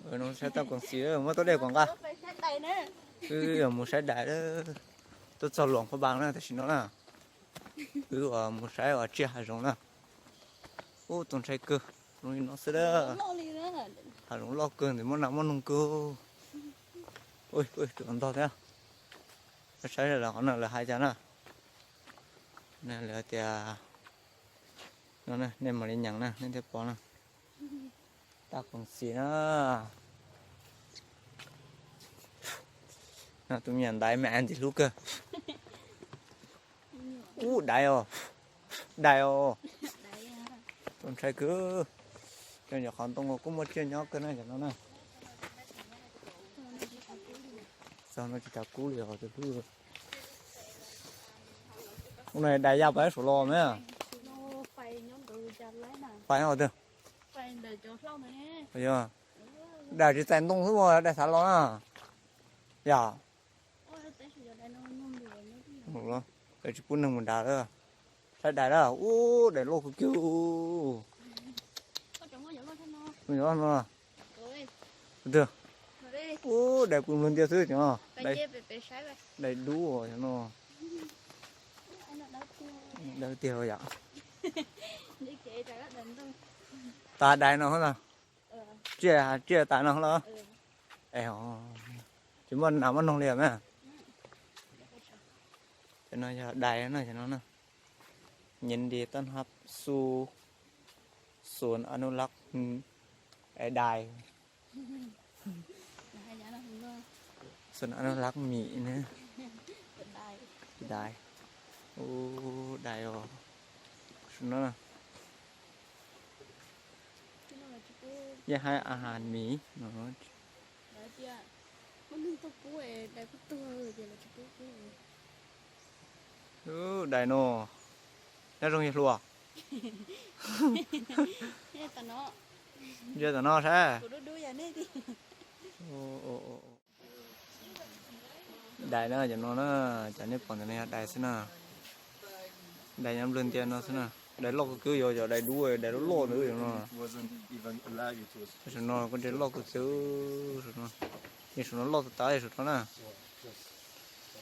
Saib toj koom xis, muab tau dej kom nqa. Wb yuav mus saib dais lawm. Tuaj txog Luam Phaj Npas na, tam sim no na. Wb mus saib tsiaj hav zoov na. Ub, txaus ntshai kawg, zoo li no xwb a. Hav zoov loj kawg, ntxim muaj nas muaj noog kawg. Ua ntog thiab. Saib lawv qhov no lawv hais cas na. Lawv tias, no nej mam li nyeem na, nej thiaj pom na. Toj koom xis na. No tus me nyuam ntaiv me ntxim hlub kawg. Ub, dais os, dais os. Txaus ntshai kawg. Cov qhov ntoo kuj muaj tsiaj nyob kawg na cov no na. Txog no tsis tas kub li os. Ub, no dais ya pais suav los me. Pais os twg. Yog, dais tsis txais ntoo xwb mas dais xav los na. Yog, tsis pub neeg mus nrad lawm. Saib dais lawm, ub, dais loj kawg kiag. Ub, dais pw nplua ntias xwb cov no. Dais dub cov no. Dawb tiag yom. Tas dais no na. Tsiaj, tsiaj tas no los. Tsis muaj nas muaj noog li mas. Cov no yog dais no, cov no na. Nyeem di toj hab xu, xuas anub lab, dais. Xuas anub lab mim ne. Dais. Ub, dais os. Yaj hab a has mim no. Dais no, nyob zoo yawg hluas. Ntsia tom no saib. Dais na, cov no na, cov nej pom ntawm no yog dais xwb na. Dais nyob nplua ntias no xwb na. Dais loj kawg kiag, yog cov dais dub, dais loj loj ntawd no. Saum no kuj dais loj kawg kiag, saum no. Saum no loj tas tas saum no na.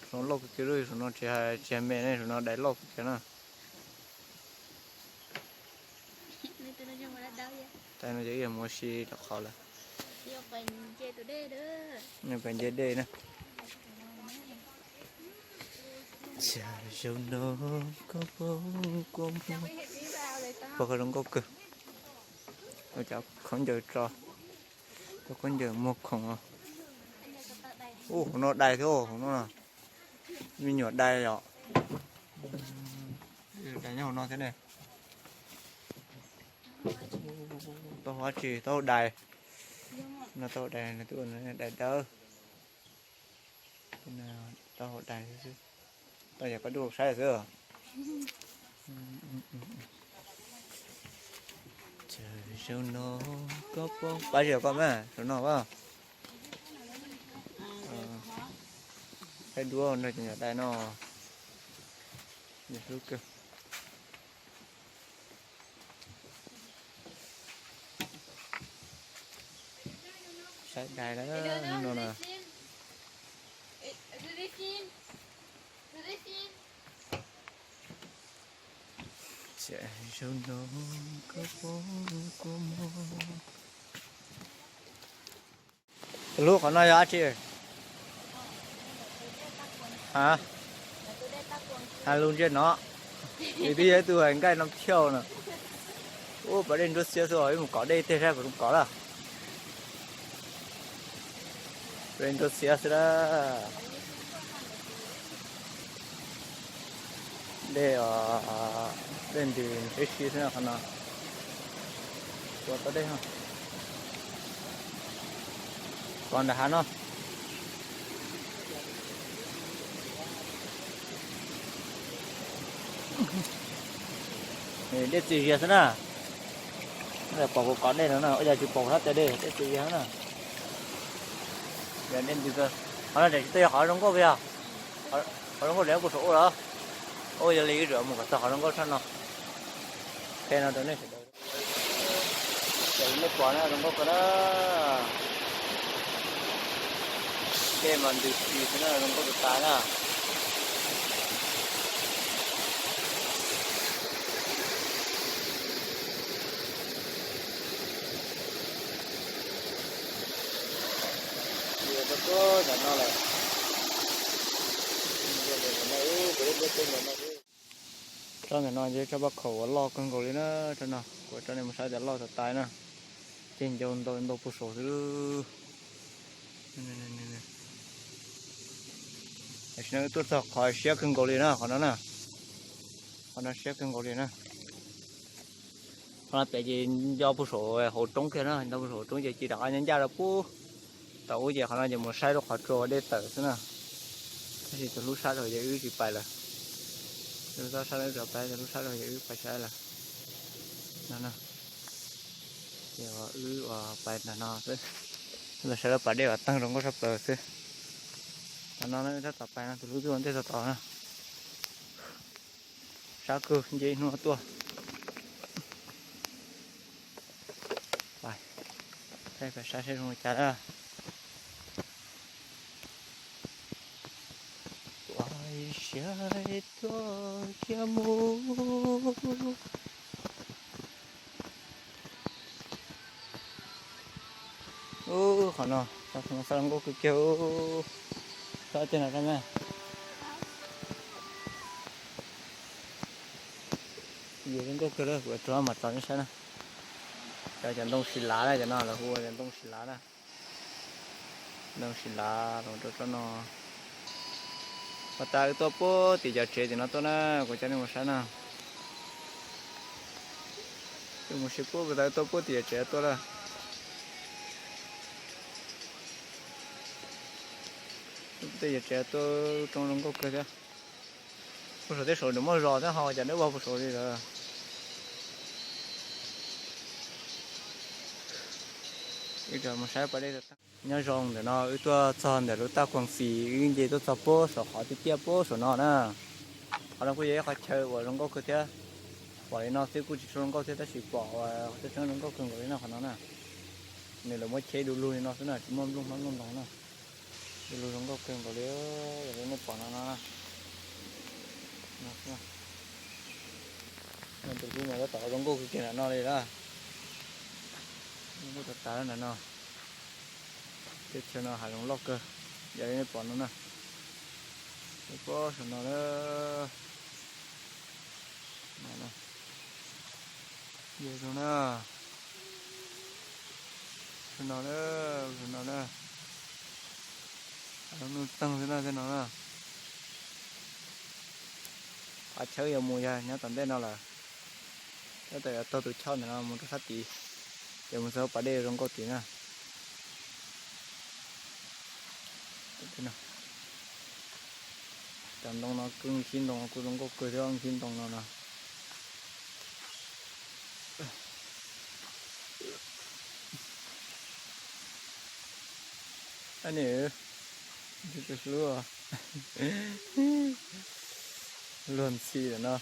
Saum no loj kawg kiag, saum no tsis hais me ne, saum no dais loj kawg kiag na. Tais no ces ib yam mus ua si rau qhov lawm. Nws pais nce dej na. Cas zoo no koj pom kua muag. Pom qhov zoo nkauj kawg. Ua cov khaub ncaws tso. Cov khaub ncaws muag khoom os. Ub, hauv no dais thiab hauv no. Me nyuam dais yom. Dais nyob hauv no thiab ne. Tau hauv dab tsi, tau hauv dais. No tau hauv dais, dais dawb. Tau hauv dais xwb. Tau yog koj dub saib xwb. Cas zoo no koj pom, pab tsis yog koj mas saum no as. Saib duab nrog cov nyuam dais no. Hlub kawg. Saib dais lawm no na. Cas zoo no koj pom kua muag. Tus hlub, qhov no yog dab tsi? Ha, lub ntsej no. Nws twb yog ib tug hais nkaij no thiauj no. Ub, pas dej nruab xiab xwb, wb mus kov dej tej saib puas zoo kov lawm. Dej nruab xiab xwb lawm. Dej, dej ntws ntshiab si xwb qhov no. Tua tau dej, kov ntawm hav no. Dej txias zias xwb na. Pom kuv kov dej no na, ua cas tsis pom kuv sab tes dej, dej txias zias xwb na. Qhov no tsis tau yog qhov zoo nkauj puas yog? Qhov zoo nkauj tseem kuv saum ub los. Ua yog li wb tseem mus kom txog qhov zoo nkauj tshaj no. Qhia no rau nej sawv daws. Ces nej pom na, zoo nkauj kawg na. Tej mas ntws si xwb na, zoo nkauj tas tas na. Rau ntawm no lawm. Tsob ntawm no ces tsob paj khaum uas loj kawg nkaus li na, tsob no kuv tso nej mus saib tias loj tas tas na. Ceg ncau ntau ntau puag saud xwb. Tam sim no wb tuaj txog qhov siab kawg nkaus li na, qhov no na. Qhov no siab kawg nkaus li na. Qhov no pem ces nco puag saum hauv roob kiag na, nco puag saum hauv roob ces cia rov qab ncaj ncaj rau puag tom ub ces qhov no ces mus saib rau qhov tsua dej tawm xwb na. Tab sis tus hlub sab rau ces wb tsis pais lawm. Tus hlub sab rau ces wb pais saib lawm. No na. Ces wb pais ntawm no xwb. Los saib lawv pas dej uas teeg zoo nkauj tshaj plaws xwb. Tam no wb tab tom pais no, tus hlub twb ua ntej txog tod na. Sab kawg, nce ib hnub tuaj. Pais saib zoo li cas na. Ua siab tuaj kiag mus. Ub, qhov no, qhov no xab zoo nkauj kawg kiag. Tsob tiag no, tsob me. Yus zoo nkauj kawg, kuv rov mam tso nej saib na. Cov, cov ntoo si lav na, cov no lawv hu ua cov ntoo si lav na. Ntoo si lav los rau tsob no. Puag ta wb tuaj puag tim cov tsev tim no tuaj na, kuv coj nej mus saib na. Wb mus saib puag, puag ta wb tuaj puag tim cov tsev tuaj lawm. Puag tim cov tsev tuaj, roob zoo nkauj kawg thiab. Puag saum tej saum nws muaj zos thiab, ho cas neb ua puag saum li lawm. Wb mus saib pas dej. Nyob zoo, ntawm no wb tuaj txog ntawm lub taj Kuam Xis, wb nce tuaj txog puag saum qhov tiaj tiaj puag saum no na. Qhov no kuj yog ib qhov chaw uas zoo nkauj kawg thiab. Pom li no xwb kuj tsis tshua zoo nkauj thiab, tab sis pom uas tej tseeb zoo nkauj kawg nkaus li no qhov no na. Nws lawv muab cheb du lug li no xwb na, tsis muaj nplooj hmab nplooj ntoo na. Du lug zoo nkauj kawg nkaus li, yog li nej pom no no. No xwb. Tus hlub no tab tom zoo nkauj kawg kiag ntawm no li na. Zoo nkauj tas tas ntawm no. Teb chaws no hav zoov loj kawg, yog li nej pom no na. Puag saum no na. Yog zoo na. Saum no na, saum no na. Hav zoov nuj txeeg xwb na tej no na. Qhov chaw yuav mus yog nyob tom ntej no lawm. Tab tom yuav taug tus choj ntawm no mus rau sab tid, ces mus txog pas dej zoo nkauj tid na. Cov ntoo no kuj, nkib ntoo kuj zoo nkauj kawg thiab, nkib ntoo no no. Ab, nws tus hlub luag ntxhi lawm no.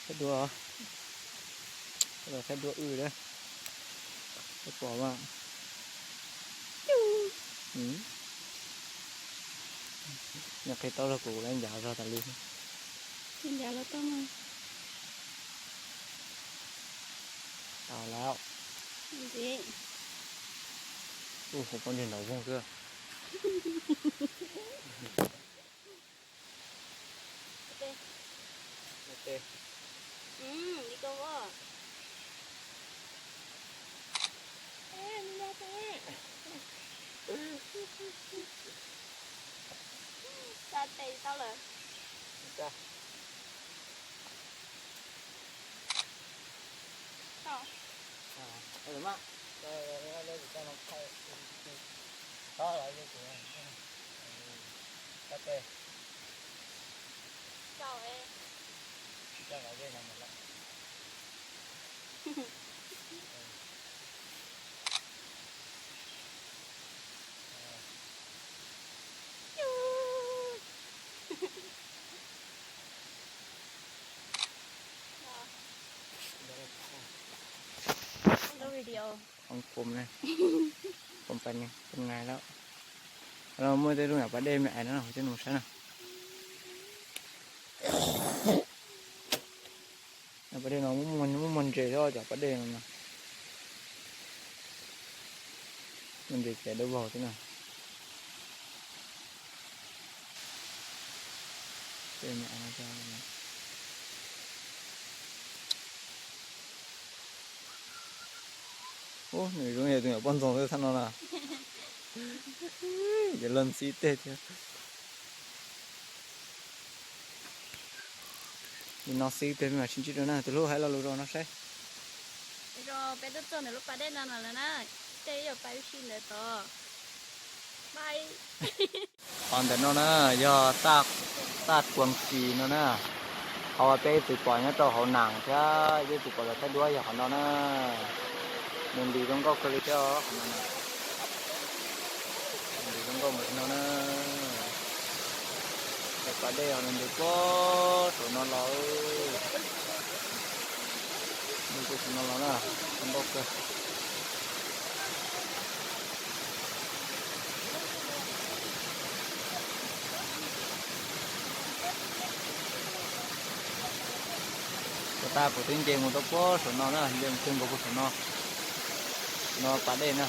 Saib dua, saib dua wb thiab. Saib pom mas. Nws qhib taub zog kuv lawv ncav zog tas li. Tsis ncav los tau mas. Tau lawm. Ntxiv. Ub, hauv pob ntseg nraum zoog xwb. Li koj ua. Tsa tes tau lawm. Tau. Tau. Tau. Hoo Khuam ne, Khuam Paj Nais lawm. Muaj tej lub nyuam pas dej me ais no coj mus saib na. Pas dej no muaj muaj ntses thiab cov pas dej no. Muaj ntses ces dawb vog thiab na. Ub, nws zoo yog tus nyuam poj ntxoog xwb thaum no na. Ces los ntxib tej thiab. Li no xwb peb mam sib ntsib dua na, tus hlub hais lo lus rau no saib. Peb tuaj txog ntawm lub pas dej no no lawm na, tej yuav pais ua si ntawd tod. Qhov ntawm no na yog Taj Kuas Kis no na. Qhov uas peb ib txwm pom nyob rau hauv nas thiab peb ib txwm pom lawv thaij duab yog qhov no na. Nws ntis zoo nkauj kawg li thiab qhov no na. Nws ntis zoo nkauj mus no na. Cov pas dej os nws ntis puag saum no los. Nws puag saum no los na, zoo nkauj kawg. Tab kuv twb nce mus rau puag saum no na, nce mus twg nkaus puag saum no. No pas dej na.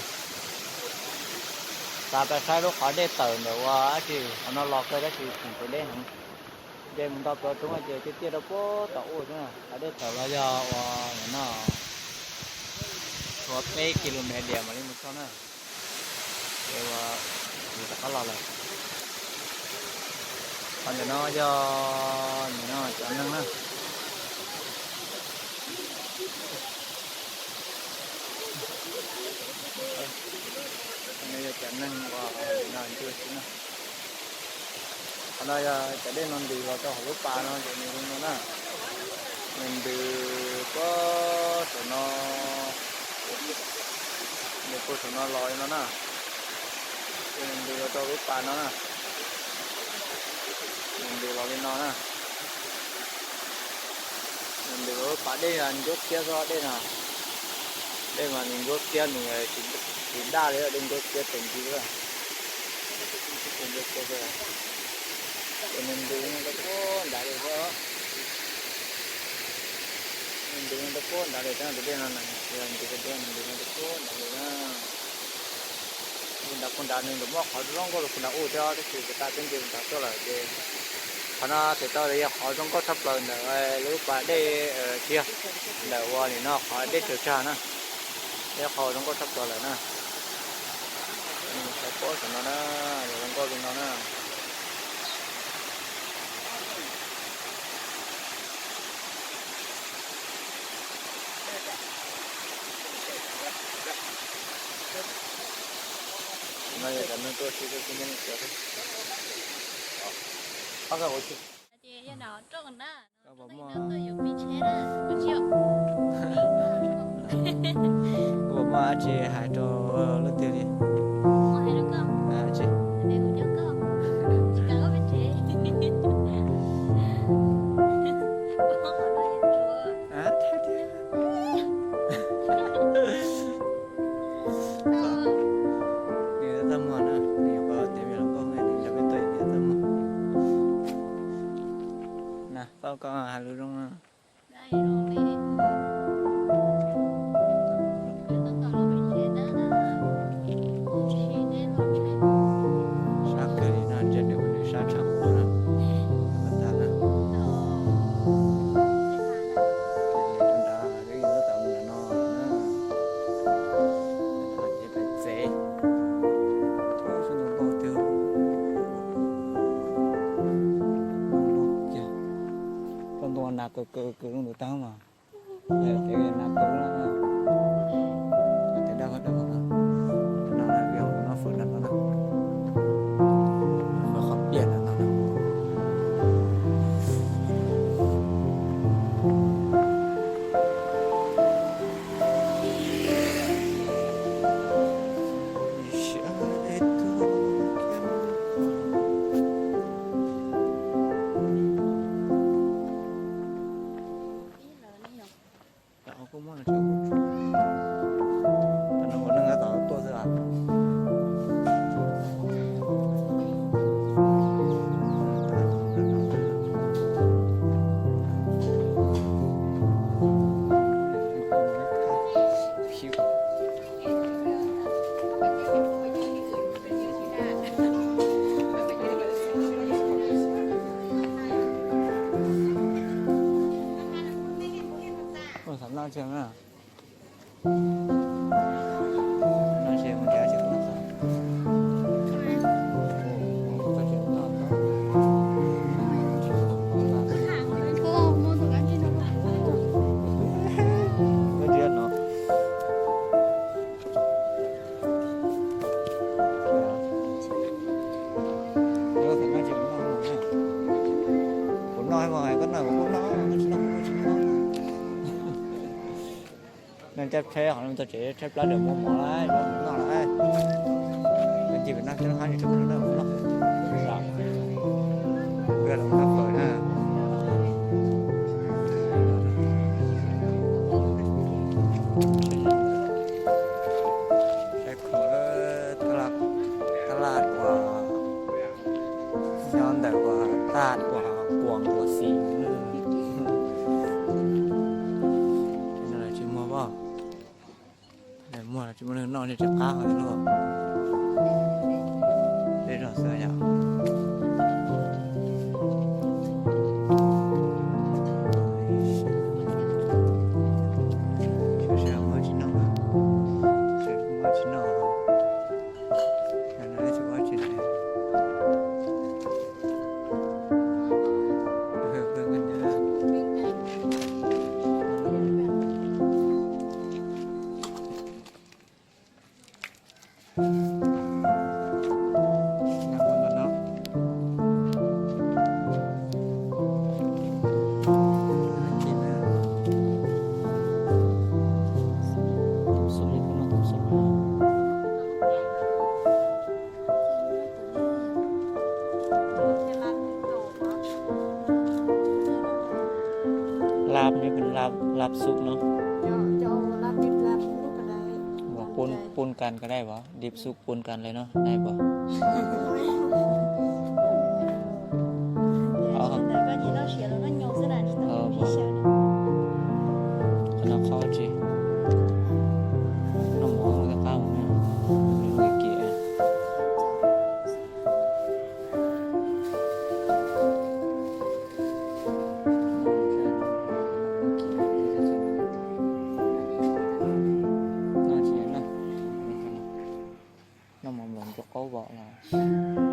Xav pais saib lub qhov dej tawm ntawm ua dab tsi, qhov no los kawg tab sis tseem pem deb heev. Nce mus nto plaws roob ces tiaj tiaj rau puag tom ub xwb na. Qhov dej tawm los yog ua no, tshuav peb ki lu mev diam mam li mus txog na. Ces ua, yus rov qab los lawm. Qhov ntawm no yog nim no cov neeg na. No yog cov neeg uas no ncuj xwb na. Qhov no yog cov dej no ntis los rau hauv lub pas no ces nws zoo no na. Nws ntws puag saum no, nws puag saum no los li no na. Ces nws ntws los rau lub pas no na. Nws ntws los li no na. Nws ntws los lub pas dej ntsuab kiab xwb dej no. Dej mas nws ntsuab kiab nws tsis daj li, dej ntsuab kiab tsaus nti xwb. Dej ntsuab kiab xwb. Ces nws ntws rau puag nrad li xwb. Nws ntws rau puag nrad li xwb, tus dej no na, nws ntws rau puag nrad li na. Li ntawd puag nrad nws ntawm muaj qhov zoo nkauj rau puag nrad ub thiab tab sis kuv tau peb nce puag nrad tuaj lawm ces qhov no txhais tau tias yog qhov zoo nkauj tshaj plaws ntawm lub pas dej tiag, ntawm ua nim no qhov dej tsaws tsag na. Yog qhov zoo nkauj tshaj plaws lawm na. Saib puag saum no na, zoo nkauj li no na. No yog cov neeg tuaj sib hlub sib nyob li cas xwb. Koj puas muaj, koj puas muaj dab tsi hais rau leej twg li? Tsis. Nws txaj muag na, nws yuav kom tev me los nkauj nws cov peb tuaj nws txaj muag. Na, tau koj hais lus zoo na. Sab kawg li no, ntsia nws ua nws sab tshaj qhov na. Tag na. Rau nrad, rau ib lub tau mus nram no na. Ces peb txev. Ub, sab ntoo nkauj twg. Koj ntua nas kawg kawg kawg lub ntawd tag mas. Yog tias nas kawg na. Tias dab dab no na, yog no fawm dab no na. Fawm qhov piaj dab no na. Ua xam noj tsi na. Noj tsi mus nrhiav tsi noj. Noj tsi no. Kuv noj mas hais koj noj kuv kuj noj, noj tsi noj kuv kuj tsi noj. Noj cab tsheb, qhov no tau tsev tsheb plab dawm muaj mov lawm, noj lawm. Noj tsis noj tsheb hab tsis tsheb noj noj. Wb los noj fawm na. Saib khuam, tab laj uas nyob ntawm uas taj uas kuam uas xis. Tsis muaj pob, muaj tsis muaj neeg noj li, tsis qab hov lauj. Dej zog xwb yom. Sawv daws muaj tsis noj, sawv daws muaj tsis noj. Lab, lab xub no. Pun, pun kan ko dai pom, dib xub pun kan le no dai pom. Qhov no qhov tsis, noj mov ua qab mus, kiv. Noj mov nploos rau qaub vom los.